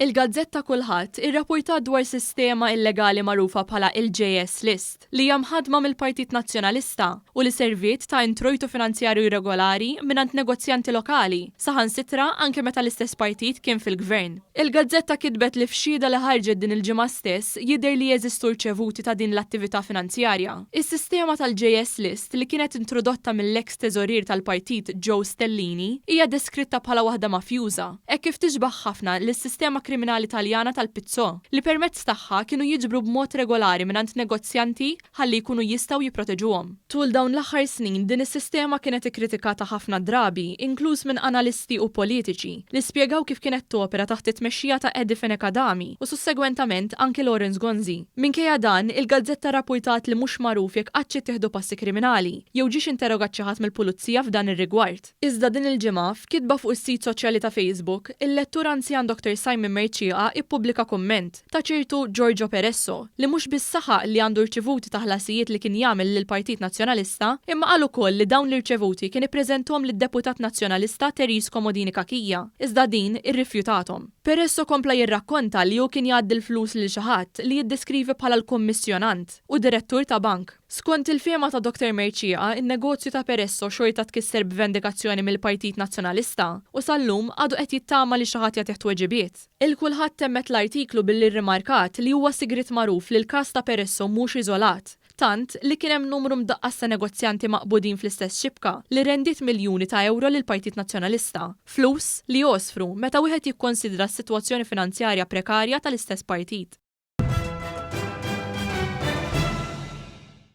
Il-gazzetta Kullħadd irrappurtat dwar sistema illegali magħrufa bħala il-JS List, li hija mħaddma mill-Partit Nazzjonalista u li serviet ta' introjtu finanzjarju irregolari mingħand negozjanti lokali, saħansitra anke meta l-istess partit kien fil-gvern. Il-gazzetta kitbet li f'xhieda li ħarġet din il-ġimgħa stess jidher li jeżistu rċevuti ta' din l-attività finanzjarja. Is-sistema tal-JS List li kienet introdotta mill-eks teżorier tal-partit Joe Stellini hija deskritta bħala waħda mafjuża, hekk kif tixbah ħafna lis-sistema kriminali Taljana tal-Pizzo, li permezz tagħha kienu jiġbru b'mod regolari mingħand negozjanti ħalli jkunu jistgħu jipproteġuhom. Tul dawn l-aħħar snin din is-sistema kienet ikkritikata ħafna drabi, inkluż minn analisti u politiċi, li spjegaw kif kienet topera taħt it-tmexxija ta' Eddie Fenech Adami u sussegwentament anki Lawrence Gonzi. Minkejja dan, il-gazzetta rrappurtat li mhux magħruf jekk qattx ittieħdu passi kriminali, jew ġiex interrogat xi ħadd mill-pulizija f'dan ir-rigward. Iżda din il-ġimgħa, f'kitba fuq is-sit soċjali ta' Facebook, il-lettur anzjan Dr Simon Mercieca ippubblika kumment, ta' ċertu Giorgio Peresso, li mhux biss saħaq li għandu rċivuti ta' ħlasijiet li kien jagħmel lill-Partit Nazzjonalista, imma qal ukoll li dawn l-irċevuti kien ippreżenthom lid-Deputat Nazzjonalista Therese Comodini Cachia, iżda din irrifjutathom. Peresso kompla jirrakkonta li hu kien jgħaddi l-flus lil xi ħadd li jiddeskrivi bħala l-kummissjonant u direttur ta' bank. Skont il-fehma ta' Dr Mercieca, in-negozju ta' Peresso xorta tkisser b'vendikazzjoni mill-Partit Nazzjonalista u sal-lum għadu qed jittama li xi ħadd jagħtih tweġibiet. Il-Kulħadd temmet l-artiklu billi rrimarkat li huwa sigriet magħruf li l-każ ta' Peresso mhux iżolat, tant li kien hemm numru mdaqqas ta' negozjanti maqbudin fl-istess xibka li rendiet miljuni ta' ewro lill-Partit Nazzjonalista, flus li għosfru meta wieħed jikkonsidra s-sitwazzjoni finanzjarja prekarja tal-istess partit.